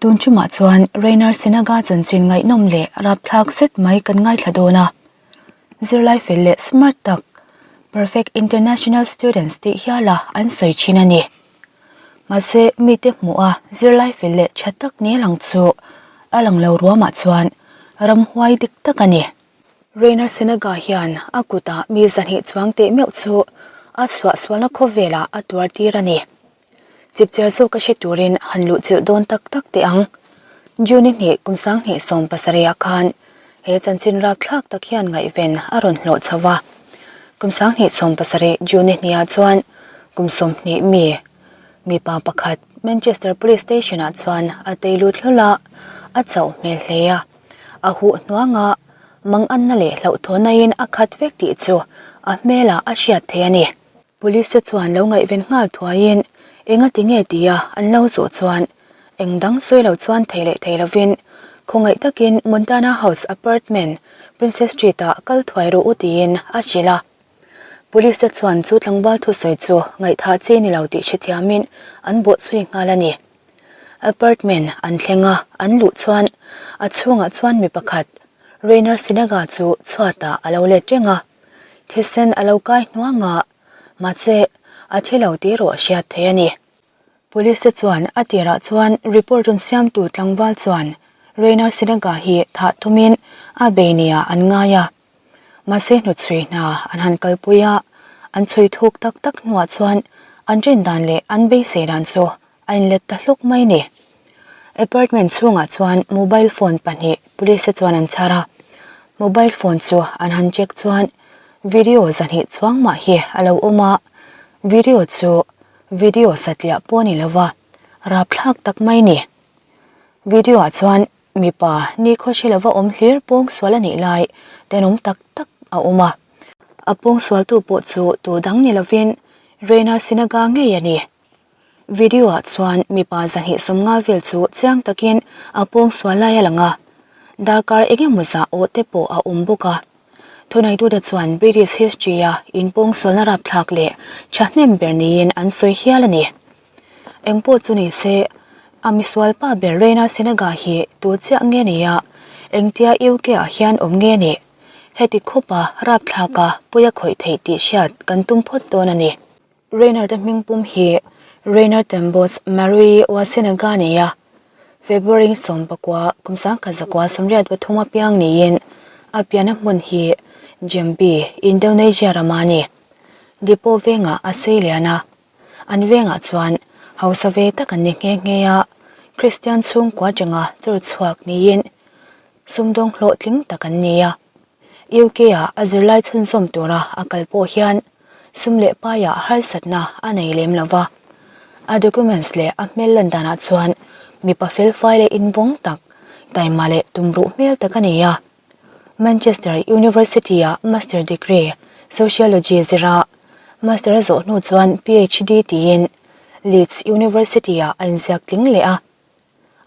Tun chumah chuan Rainer Sinaga chanchin ngaihnawm leh rapthlak zet mai kan ngaithla dawn a. Zirlai fel leh smart tak, perfect international students tih hiala an sawi thin a ni. Mahse mite hmuh a zirlai fel leh tha tak ni lang chu a lang lo ruamah chuan ramhuai dik tak a ni. Rainer Sinaga hian a kutah mi zahnih chuang teh meuh chu a suahsualna khawvelah a tuar tir a ni. Chipchiar zawk a hre turin han luhchilh dawn tak tak teh ang. June hnih kum sanghnih 17 ah khan he chanchin rapthlak tak hian ngaihven a rawn hlawh chho va. Kum 2017 June hnih ah chuan kum 20 mi mipa pakhat Manchester Police Station ah chuan a tei lut hlawl a, a chauh hmel hle a. A huh hnuanga manganna leh hlauhthawnna in a khat vek tih chu a hmelah a hriat theih a ni. Police te chuan lo ngaihven nghal thuaiin enga ti nge tia an lo zawh chuan eng dang sawi lo chuan thei leh thei lovin khawngaih takin Montana House apartment Princess Street ah kal thuai rawh u tiin a hrilh a. Police te chuan chu tlangval thusawi chu ngaihthah chi ni lo tih hrethiamin an bawhchhui nghal a ni. Apartment an thleng a, an luh chuan a chhungah chuan mi pakhat Rainer Sinaga chu chhuatah a lo let reng a. Thisen a lo kai hnuang a, mahse a thi lo tih erawh hriat theih a ni. Police te chuan a tirah chuan report rawn siamtu tlangval chuan Rainer Sinaga hi thah tumin a bei nia an ngai a. Mahse hnuchhui hna an han kalpui a, an chhui thuk tak tak hnuah chuan an rin dan leh an beisei dan chu a inlet ta hlawk mai ni. Apartment chhungah chuan mobile phone pahnih police te chuan an chhar a, mobile phone chu an han check chuan video zahnih chuang mah hi a lo awm a, video chu video satliah pawh a ni lova, rapthlak tak mai ni. Video ah chuan Mipa nikhaw hre lova awm hlir pawngsual a nih lai tenawm tak tak a awm a. A pawngsualtu pawh chu tu dang ni lovin Rainer Sinaga ngei a ni. Video ah chuan mipa 250 vel chu chiang takin a pawngsual lai a lang a, darkar engemaw zah awh te pawh a awm bawk a. Thuneitute chuan British history a inpawngsualna rapthlak leh thahnem ber niin an sawi hial a ni. Engpawh chu ni se, a misualpa ber Reena Sinaga hi tu chiah nge ni a, engtia UK ah hian awm nge ni? Heti khawpa rapthlaka pawi a khawih theih tih hriat kan tum phawt dawn a ni. Rainer te hming pum hi Rainer Tembos Marui Wasinaga ni a, February 19 kum 1983 apiang niin a pianna hmun hi Jambi, Indonesia rama a ni. Depot vengah a sei lian a, An vengah chuan hausa ve tak an ni nghe nghe a, Kristian chhungkua atanga chawr chhuak niin sumdawng hlawhtling tak an ni a. UK ah a zirlai chhunzawm tura a kal pawh hian sum leh paiah harsatna a nei lem lo va. A documents leh a hmel lan danah chuan mipa felfai leh invawng tak, taima leh tumruh hmel tak a ni a. Manchester University-ah Master degree, Sociology, zira Master a zawh hnu chuan PhD tiin Leeds University-ah a inziak tling leh a.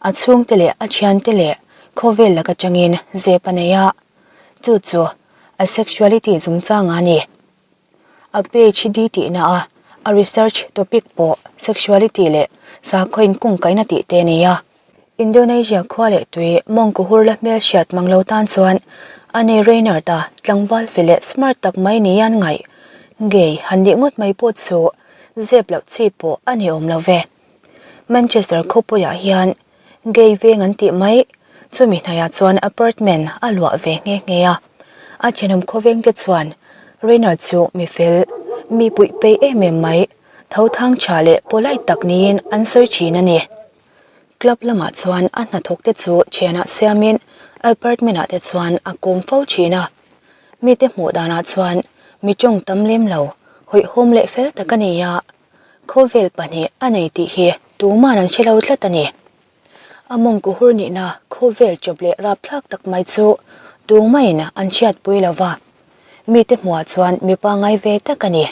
A chhungte leh a thiante leh khawvel lak atangin zep a nei a, chu chu a sexuality chungchanga a ni. A PhD tihna a a research topic pawh sexuality leh sakhaw inkungkaihna tih te a ni a. Indonesia khua leh tui mawngkaw hur la hmelhriat mang lo tan chuan a nei Reynard a tlangval fe leh smart tak mai ni an ngaih ngei han nih ngawt mai pawh chu zep loh chi pawh a ni awm lo ve. Manchester khawpuiah hian gay veng an tih mai chumi hnaiah chuan apartment a luah ve nghe nghe a. A thenawm khawveng te chuan Reynard chu mi fel, mi puih peih em em mai, tho thang tha leh polite tak niin an sawi thin a ni. Club lamah chuan a hnathawk te chu thianah siamin apartment ah te chuan a kawm fo thin a. Mite hmuh danah chuan mi tawng tam lem lo, hawihhawm leh fel tak a ni a. Khawvel pahnih a nei tih hi tuman an hre lo tlat a ni. A mawngkaw hur nihna khawvel chawp leh rapthlak tak mai chu tumain an hriatpui lo va. Mite hmuhah chuan mipa ngai ve tak a ni.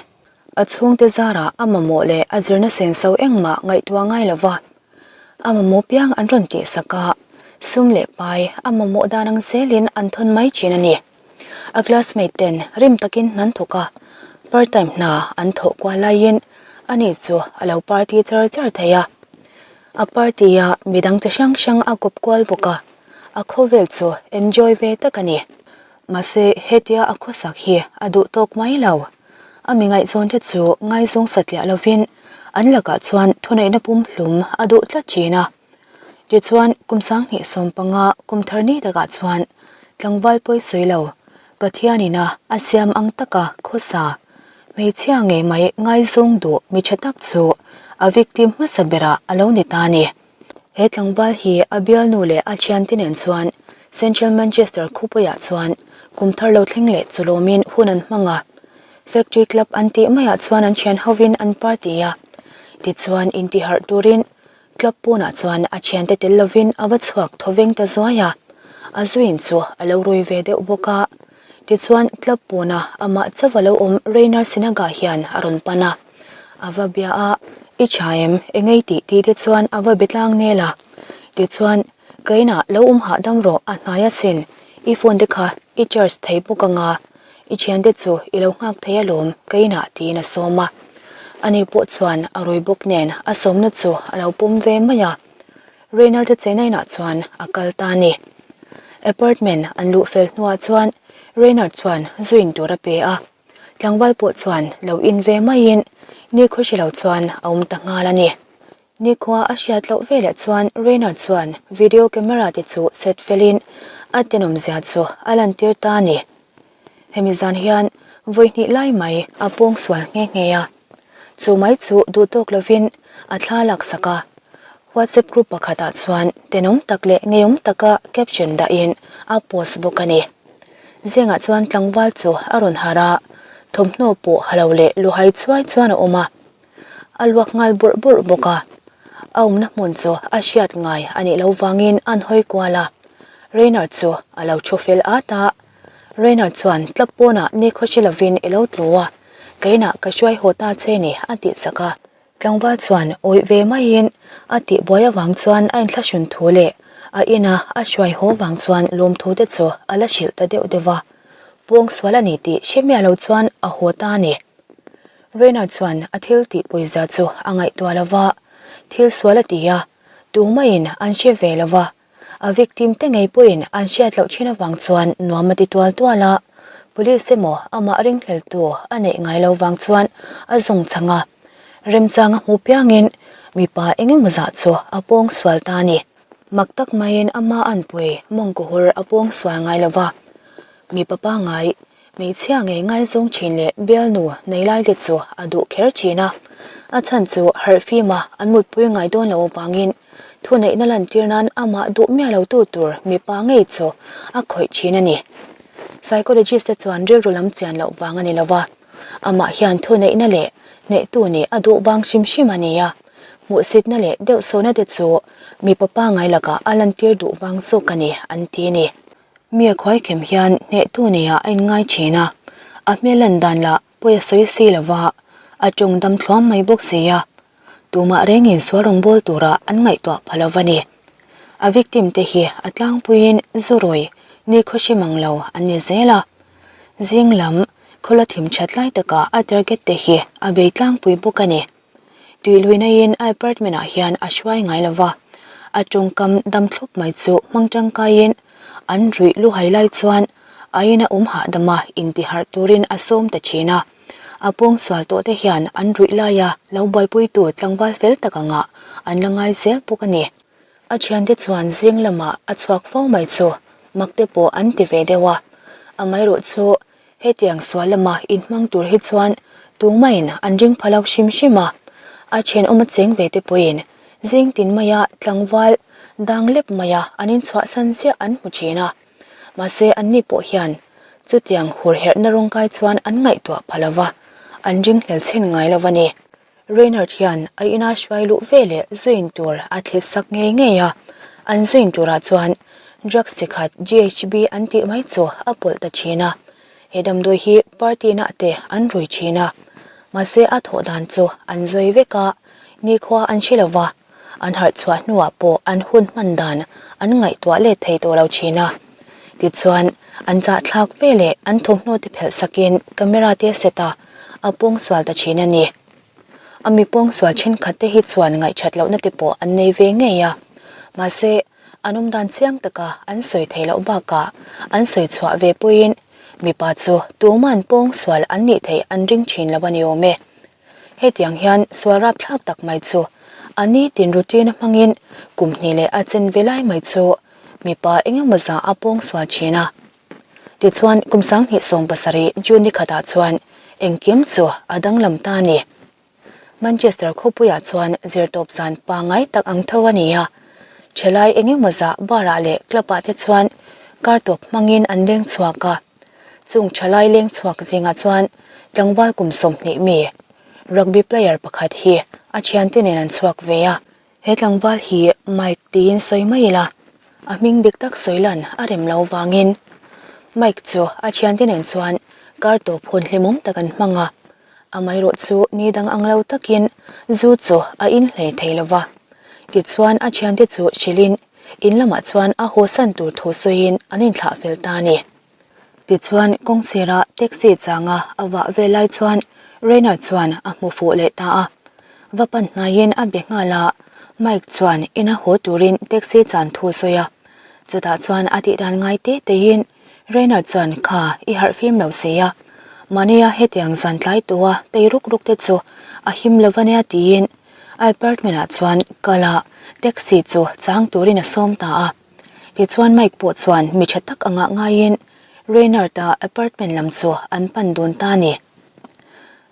A chhungte zarah a mamawh leh a zirna senso engmah ngaihtuah ngai lo va, a mamawh piang an rawn tihsak a, sum leh pai a mamawh dan ang zelin an thawn mai thin a ni. A classmate ten rim takin hnan thawk a, part time hna an thawh kual laiin ani chu a lo party char char thei a. A party a midang chi hrang hrang a kawp kual bawk a, a khawvel chu enjoy ve tak a ni. Mahse hetia a khawsak hi a duh tawk mai lo. A mi ngaihzawn te chu ngaizawng satliah lovin an lakah chuan thuneihna pumhlum a duh tlat thin a. Tichuan kum 2015 kum thar ni takah chuan tlangval pawi sawi lo Pathianin a a siam ang taka khawsa hmeichhia ngei mai ngaizawng duh mi tha tak chu a victim hmasa berah a lo ni ta a ni. He tlangval hi a bialnu leh a thiante nen chuan Central Manchester khawpuiah chuan kum thar lo thleng leh chu lawmin hun an hmang a. Factory Club an tih maiah chuan an thian hovin an party a. Tichuan intiharh turin Club pawnah chuan a thiante tel lovin a va chhuak thawveng ta zuai a, a zuin chu a lo rui ve deuh bawk a. Tichuan club pawna amah chauh a lo awm Rainer Sinaga hian a rawn pan a, a va bia a, I tha em? Engei tih tih te chuan a va be tlang nel a. Tichuan, Ka inah lo awm hahdam rawh a hnai asin, i phone te kha i charge thei bawk anga, I thiante chu i lo nghak thei alawm ka inah tiin a sawm a. Ani pawh chuan a rui bawk nen a sawmna chu a lo pawm ve mai a. Rainer te chena inah chuan a kal ta a ni. Apartment an luh fel hnuah chuan Rainer chuan zu in tur a pe a. Tlangval pawh chuan lo in ve maiin nikhaw hre lo chuan a awm ta nghal a ni. Nikhua a hriat loh veleh chuan Rainer chuan video camera te chu set felin a tenawm zia chu a lantir ta a ni. Hemi zan hian vawi hnih lai mai a pawng sual nghe nghe a. Chu mai chu duh tawk lovin a thla laksak a. WhatsApp group pakhatah chuan tenawm tak leh ngeiawm taka caption dahin a post bawk a ni. Zingah chuan tlangval chu a rawn harh a, thawmhnaw pawh ha lo leh luhai chuai chuan a awm a. A luak nghal bawrh bawrh bawk a, a awmna hmun chu a hriat ngai a nih loh vangin an hawi kual a, Rainer chu a lo thu fel at a, Rainer chuan tlap pawnah ni khaw hre lovin i lo tlu a, keinah ka hruai haw ta che ni a tih chak a. Tlangval chuan awih ve maiin a tih buai avang chuan a inthlahrun thu leh a ina a hruai haw vang chuan lawmthu te chu a la hrilh ta deuh deuh a, pawngsual a ni tih hre miah lo chuan a haw ta a ni. Rainer chuan a thil tih pawizia chu a ngaihtuah lo va, thil sual a ti a, tumaiin an hre ve lo va, a victim te ngei pawhin an hriat loh thin avang chuan nuam a ti tual tual a, police emaw amah ringhleltu a neih ngai lo vang chuan a zawng chang a, remchang a hmu piangin mipa eng emaw zah chu a pawng sual ta a ni. Mak tak maiin ama anpui mawngkawhur a pawng sual ngai lo va, mipa pangngai Hmeichhia ngei ngaizawng thin leh bialnu nei lai te chu a duh kher thin a, a chhan chu harhfima an mutpui ngai dawn loh avangin thuneihna lantir nan amah duh miah lo tu tur mipa ngei chu a khawih thin a ni. Psychologist te chuan rilru lam chian loh vang a ni lo va, amah hian thuneihna leh hnehtu nih a duh vang hrim hrim a ni a, hmuhsitna leh deuhsawhna te chu mipa pangngai lakah a lantir duh vang zawk a ni an ti a ni. Mi a khuai khem hian hnehtu neiah a inngai thin a, a hmel lan dan lah pawi a sawi si lo va, a tawng dam thluam mai bawk si a. Tumah rengin sual rawngbâwl tura an ngaihtuah pha lo va ni. A victim te hi a tlangpuiin zu rawi ni khaw hre mang lo an ni zel a. Zing lam khawla thim that lai takah a target te hi a bei tlangpui bawk a ni. Tuiluinaiin a apartment ah hian a hruai ngai lo va, a tawngkam dam thlup mai chu hmang tangkaiin an ruih luhai lai chuan a ina awm hahdama intiharh turin a sawm ta thin a. A pawngsual tawh te hian an ruih laia lo buaipuitu tlangval fel tak angah an la ngai zel bawk a ni. A thiante chuan zing lamah a chhuak fo mai chu mak te pawh an ti ve deuh a, amaherawh chu Hetiang sual lama inhmang tur hi chuan tumaiin an ring pha lo hrim hrim a, a thenawm a cheng ve te pawhin zing tin maia tlangval dang lep maia an inchhuahsan chiah an hmu thin a. Mahse anni pawh hian chutiang hur herhna rawngkai chuan an ngaihtuah pha lo va, an ringhlel chhin ngai lo a ni. Reynard hian a ina hruai luh ve leh zuin tur a thlit sak ngei ngei a, an zuin turah chuan drugs chi khat GHB an tih mai chu a pawlh ta thin a, he damdawi hi party nah te an rui thin a, mahse a thawh dan chu an zawi vek a, nikhua an hre lo va, an harh chhuah hnuah pawh an hun hman dan an ngaihtuah let thei tawh lo thin a. Tichuan, an chahthlak ve leh an thawmhnaw te phelh sakin camera te set a, a pawngsual ta thin a ni. A mi pawngsual thenkhat te hi chuan ngaihthat lohna te pawh an nei ve ngei a, mahse an awmdan chiang taka an sawi theih loh bakah an sawi chhuah ve pawhin mipa chu tuman pawngsual an nih theih an ring thin lo a ni awm e. Hetiang hian sual rapthlak tak mai chu a nitin routine a hmangin kum hnih leh a chen ve lai mai chu mipa engemaw zah a pawngsual thin a. Tichuan kum 2017 June ni khatah chuan engkim chu a danglam ta a ni. Manchester khawpuiah chuan zirtawp zan pangngai tak ang tho a ni a, thelai engemaw zah bar-ah leh club-ah te chuan kar tawp hmangin an leng chhuak a. Chung thalai leng chhuak zingah chuan tlangval kum 20 mi rugby player pakhat hi a thiante nen an chhuak ve a. He tlangval hi Mike tiin sawi mai ila, a hming dik tak sawi lan a rem lo vangin Mike chu a thiante nen chuan kar tawp hun hlimawm tak an hmang a, amaherawh chu ni dang ang lo takin zu chu a in hlei thei lo va. Tichuan a thiante chu hrilhin in lamah chuan a hawsan tur thu sawiin an inthlah fel ta a ni. Tichuan kawng sirah taxi changa a vah ve lai chuan Rainer chuan a hmu fuh leh ta a. Va pan hnaiin a be nghal a, Mike chuan ina haw turin taxi chan thu a sawi a. Chutah chuan a tihdan ngai te teiin Rainer chuan kha i harh fim lo si a, mahnia hetiang zan tlai tua tei ruk ruk te chu a him lo ania tiin a apartment ah chuan kal a, taxi chu chang turin a sawm ta a. Tichuan Mike pawh chuan mi tha tak angah ngaiin Reynard-a apartment lam chu an pan dun ta a ni.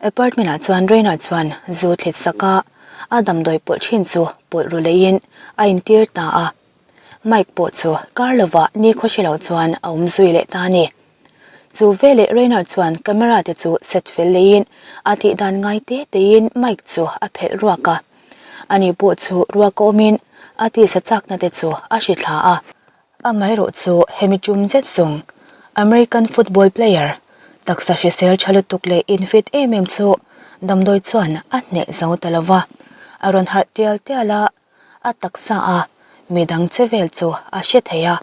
Apartment-ah chuan Reynard chuan zu thlit sak a, a damdawi pawlh thin chu pawlh ru leiin a intir ta a. Mike pawh chu kar lovah nikhaw hre lo chuan a awm zui leh ta a ni. Chu veleh Reynard chuan camera te chu set fel leiin a tih dan ngai te tein Mike chu a phelh ruak a. Ani pawh chu ruak awmin a tisa chakna te chu a hri thla a. Amaherawh chu hemi tum zet zawng American football player taksa hrisel tha lutuk leh infit em em chu damdawi chuan a hneh zo ta lo va. A rawn harh tial tial a, a taksa a midang che vel chu a hre thei a.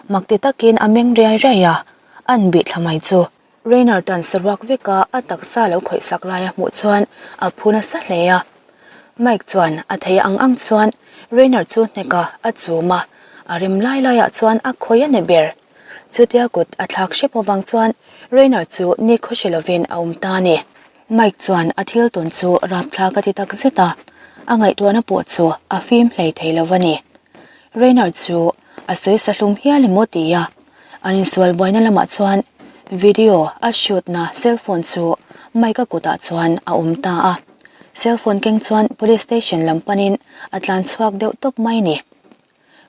Mak ti takin a meng riai riai a, an bih thla mai chu. Reynard-a'n saruak veka a taksa lo khawihsak lai a hmuh chuan a phu nasa hle a. Mike chuan a thei ang ang chuan Reynard chu hneka a chum a, a rem lai laiah chuan a khawi a ni ber. Chutia kut a thlak hrep avang chuan Reynard chu ni khawhre lovin a awm ta a ni. Mike chuan a thil tawn chu rapthlak a ti tak zet a, a ngaihtuahna pawh chu a fim hlei thei lo a ni. Reynard chu a sawi sa hlum hial emaw ti a, An insual buaina lamah chuan video a shoot na cell phone chu Mike-a kutah chuan a awm ta a. Cell phone keng chuan police station lam panin a tlan chhuak deuh tawp mai a ni.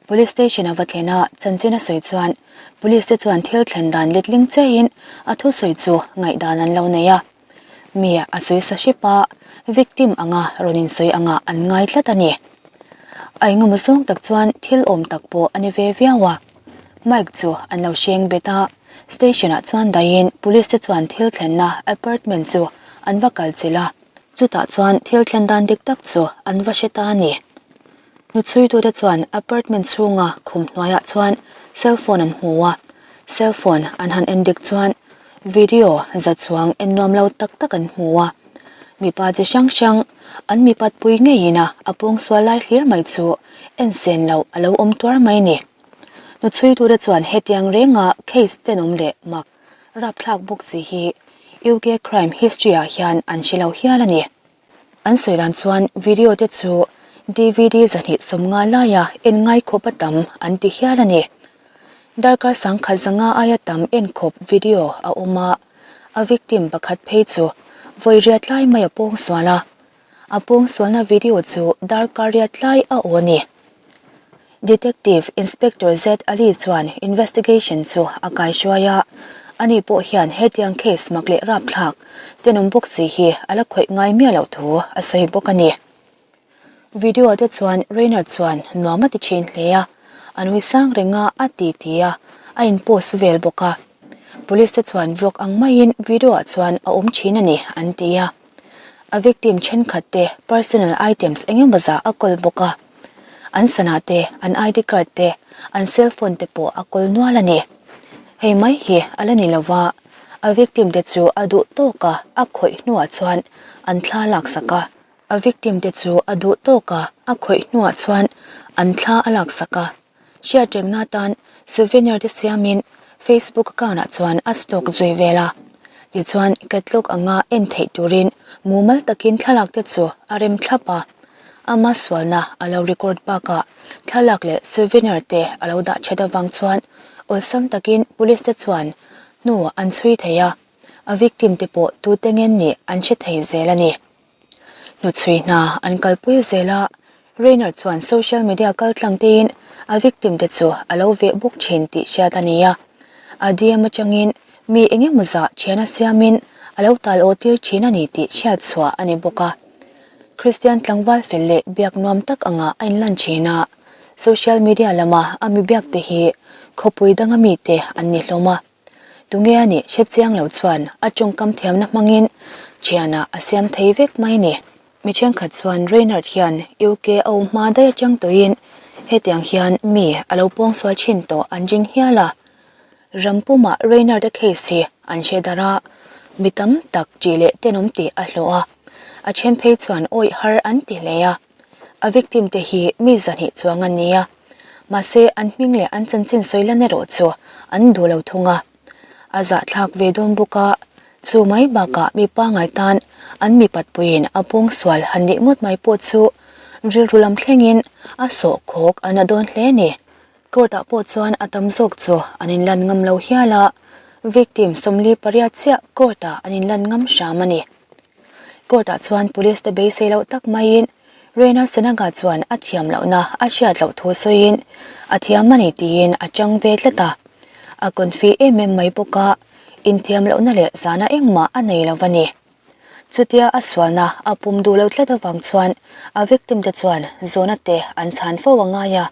Police station a va thlen a, chanchin a sawi chuan police te chuan thil thlen dan letling cheiin a thusawi chu ngaihdan an lo nei a. Mi a sawi sa hrep a, victim anga rawn insawi anga an ngai tlat a ni. A engemaw zawng tak chuan thil awm tak pawh a ni ve viau a. Mike chu an lo hreng bet a, station ah chuan daihin police te chuan thil thlenna apartment chu an va kal chilh a, chutah chuan thil thlen dan dik tak chu an va hre ta a ni. Hnuchhuitute chuan apartment chhunga khum hnuaiah chuan cell phone an hmu a, cell phone an han en dik chuan video za chuang en nuam lo tak tak an hmu a. Mipa chi hrang hrang an mipat pui ngeiin a a pawngsual lai hlir mai chu en sen loh a lo awm tuar mai a ni. Hnuchhuitute chuan hetiang renga case tenawm leh mak rapthlak bawk si hi UK crime history ah hian an hre lo hial a ni. An sawi dan chuan video te chu DVD 250 laia en ngai khawp a tam an ti hial a ni. Darkar 1005 aia tam en khawp video a awm a, a victim pakhat phei chu vawi riat lai mai a pawngsual a. A pawngsualna video chu darkar riat lai a aw a ni. Detective Inspector Z Ali chuan investigation chu a kaihruai a, ani pawh hian hetiang case mak leh rapthlak tenawm bawk si hi a la khawih ngai miah loh thu a sawi bawk a ni. Video te chuan Rainer chuan nuam a ti thin hle a, a nui sang reng a, a ti ti a, a in post vel bawk a. Police te chuan vlog ang maiin video ah chuan a awm thin a ni an ti a. A victim thenkhat te personal items eng emaw zah a kawl bawk a. An sana te, an ID card te, an cell phone te pawh a kawl nual a ni. Hei mai hi a la ni lova, a victim te chu a duh tawk a, a khawih hnuah chuan an thla laksak a. A victim te chu a duh tawk a, a khawih hnuah chuan an thla a laksak a. Hriatrengna atan souvenir te siamin Facebook account ah chuan a stock zui vel a. Tichuan catalog anga en theih turin mumal takin thlalak te chu a rem thlap a. Ama sualna a lo record bakah thlalak leh souvenir te a lo dah that avang chuan awlsam takin police te chuan hnu an chhui thei a. A victim te pawh tute ngen nih an hre thei zel a ni. Hnuchhui hna an kalpui zel a, Rainer chuan social media kaltlang tein a victim te chu a lo veh bawk thin tih hriat a ni a. A DM atangin mi eng emaw zah thiana siamin a lo tal aw tir thin a ni tih hriat chhuah a ni bawk a. Kristian tlangval fel leh biak nuam tak anga a inlan thin a, social media lama a mi biak te hi khawpui danga mite an ni hlawm a. Tunge a nih hre chiang lo chuan a tawngkam thiamna hmangin thianah a siam thei vek mai ni. Mi thenkhat chuan Reynard hian UK a awm hma daih atang tawhin hetiang hian mi a lo pawngsual thin tawh an ring hial a. Ram pumah Reynard-a case hi an hre darh a, mi tam tak ṭih leh tenawm tih a hlawh a, a then phei chuan awih har an ti hle a. A victim te hi mi zahnih chuang an ni a, mahse an hming leh an chanchin sawi lan erawh chu an duh lo thung a. A zahthlak ve dawn bawk a, chu mai bakah mi pangngai tan an mipat puiin a pawngsual han nih ngawt mai pawh chu rilru lam thlengin a sawhkhawk a na dawn hle a ni. Court ah pawh chuan a tam zawk chu an inlan ngam lo hial a, victim 48 chiah court ah an inlan ngam hram a ni. Court ah chuan police te beisei loh tak maiin Reena Senaga chuan a thiam lohna a hriat loh thu sawiin a thiam a ni tiin a chang ve tlat a. A confi em em mai bawk a, inthiam lohna leh zahna engmah a nei lo va ni. Chutia a sualna a pum duh lo tlat avang chuan a victim te chuan zawhna te an chhan fo a ngai a.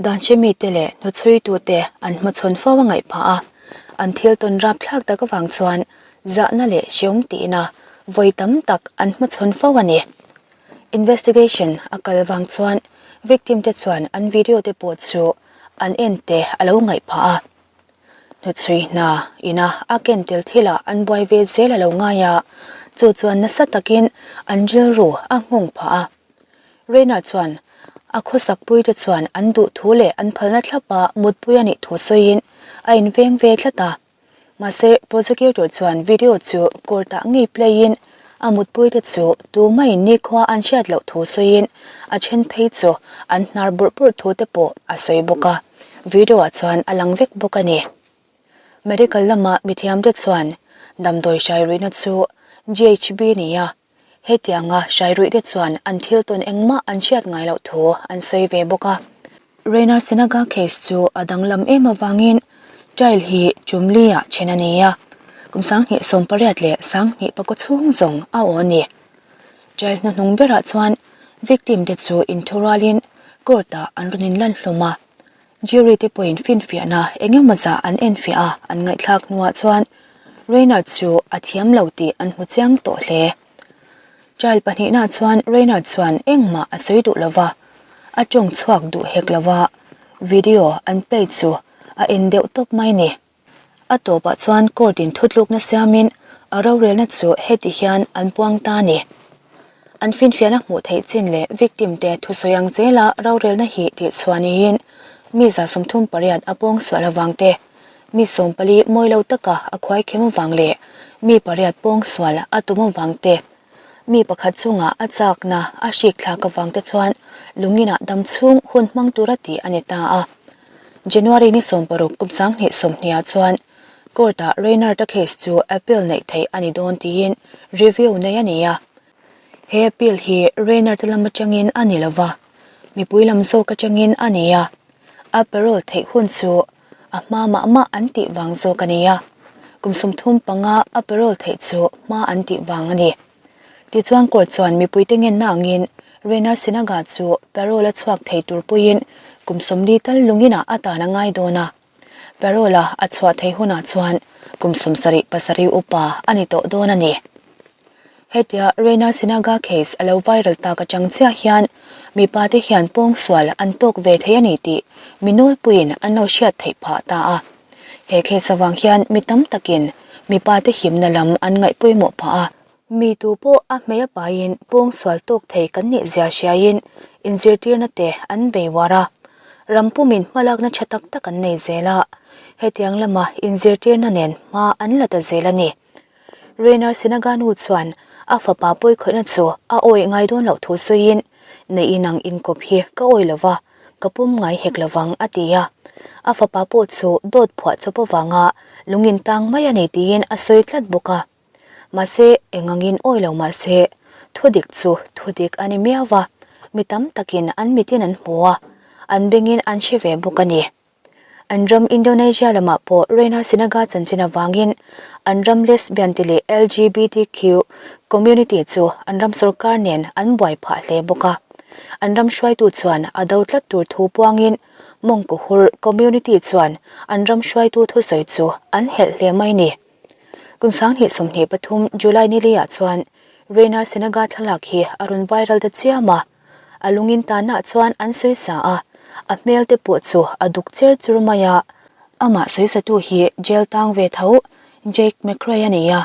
Dan hre mite leh hnuchhuitute an hmachhawn fo a ngaih phah a, an thil tawn rapthlak tak avang chuan zahna leh hreawm tihna vawi tam tak an hmachhawn fo a ni. Investigation a kal vang chuan victim te chuan an video te pawh chu an en te a lo ngaih phah a. Hnuchhui hna ina a ken tel thilah an buai ve zel a lo ngai a, chu chuan nasa takin an rilru a nghawng phah a. Rainer chuan a khawsakpui te chuan an duh thu leh an phalna thlapa mutpui a nih thu sawiin a inveng ve tlat a. Mahse, prosecutor chuan video chu court-ah ngei play-in a mutpui te chu tumaiin nikhua an hriat loh thu sawiin a then phei chu an hnar burh burh thu te pawh a sawi bawk a, video-ah chuan a lang vek bawk a ni. Medical lama mithiamte chuan damdawi hrai ruihna chu GHB nia Hetianga hrai ruihte chuan an thil tawn engmah an hriat ngai loh thu an sawi ve bawk a. Rainer Sinaga case chu a danglam em avangin trial hi Chumli ah then a ni a, kum 2018 leh 2009 chhung zawng a aw a ni. Trial hnuhnung berah chuan victim te chu inthurualin court ah an rawn inlan hlawm a. Jury te pawhin finfiahna eng emaw zah an enfiah a, an ngaihthlak hnuah chuan Reynard chu a thiam lo tih an hmu chiang tawh hle. Trial pahnihna chuan Reynard chuan engmah a sawi duh lova, a tawng chhuak duh hek lova, video an play chu a en deuh tawp mai ni. A tawpah chuan court in thutlukna siamin a rorelna chu heti hian an puang ta a ni. An finfiahna hmuh theih chin leh victim te thusawi ang zela rorelna hi tihchhuah niin mi 38 a pawng sual avang te, mi 14 mawi lo taka a khuai khem avang leh mi pariat pawng sual a tum avang te, mi pakhat chunga a chakna a hrik thlak avang te chuan lungin ah dam chhung hun hmang tura tih a ni ta a. January ni 60 kum 2020 ah chuan court ah Reynard-a case chu appeal neih theih a ni dawn tiin review nei a ni a. He appeal hi Reynard-a lam atangin a ni lova, mipui lam zawk atangin a ni a. A parole theih hun chu a hma mah mah an tih vang zawk a ni a, kum 35 a parole theih chu hma an tih vang a ni. Tichuan court chuan mipuite ngenna angin Reynard Sinaga chu parole a chhuak thei tur pawhin kum 40 tal lunginah a tan a ngai dawn a. Parole a a chhuah theih hunah chuan kum 77 upa a ni tawh dawn a ni. Hetia Reynard Sinaga case a lo viral tak atang chiah hian mipa te hian pawngsual an tawk ve thei a ni tih mi nawlpuiin an lo hriat theih phah ta a. He case avang hian mi tam takin mipa te himna lam an ngaih pawimawh phah a. Mi tu pawh a hmei a paiin pawngsual tawk thei kan nih zia hriaiin inzirtirna te an bei uar a. Ram pumin hmalakna tha tak tak an nei zel a, hetiang lama inzirtirna nen hma an la ta zel a ni. Rainer Sinaga nu chuan a fapa pawikhawihna chu a awih ngai dawn loh thu sawiin, Nei inang inkawp hi ka awih lo va, ka pum ngai hek lo vang, a ti a. A fapa pawh chu dawt phuah chawp avanga lungin tang mai a ni tiin a sawi tlat bawk a. Mahse, eng angin awih lo mahse, thudik chu thudik a ni miau va, mi tam takin an mitin an hmu a, an bengin an hre ve bawk a ni. An ram Indonesia lamah pawh Rainer Sinaga chanchin avangin an ram lesbian te leh LGBTQ community chu an ram sorkar nen an buai phah hle bawk a. An ram hruaitu chuan a do tlat tur thu puangin Mawngkuhur community chuan an ram hruaitu thusawi chu an helh hle mai ni. Kum 2023 July ni leiah chuan Rainer Sinaga thlalak hi a rawn viral ta chiam a. A lungin tanah chuan an sawi sa a, a hmel te pawh chu a duk cher chur mai a. Amah sawisatu hi jail tang ve tho Jake McRae a ni a.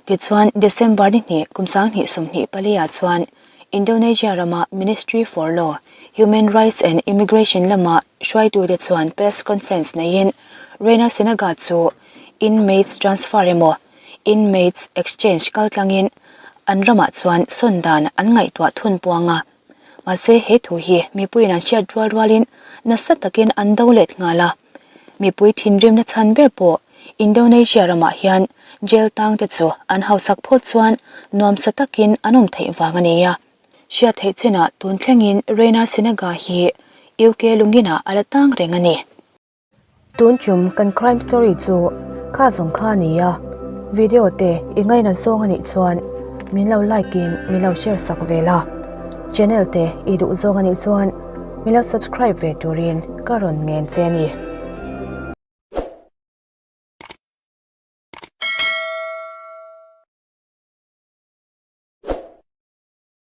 Tichuan, December ni hnih kum 2024 ah chuan Indonesia rama Ministry for Law, Human Rights and Immigration lama hruaitute chuan press conference neiin Rainer Sinaga chu inmates transfer emaw Inmates Exchange kaltlangin an ramah chuan sawn dan an ngaihtuah thun puang a. Mahse he thu hi mipuiin an hriat rual rualin nasa takin an do let nghal a. Mipui thinrimna chhan ber pawh Indonesia ramah hian jail tangte chu an hausak phawt chuan nuamsa takin an awm theih vang a ni a. Hriat theih chinah tun thlengin Rainer Sinaga hi UK lunginah a la tang reng a ni. Tun chum kan crime story chu kha zawng kha a ni a, video te i ngaina zawng a nih chuan min lo like in min lo share sak ve la, channel te i duh zawng a nih chuan min lo subscribe ve turin ka rawn ngen che a ni.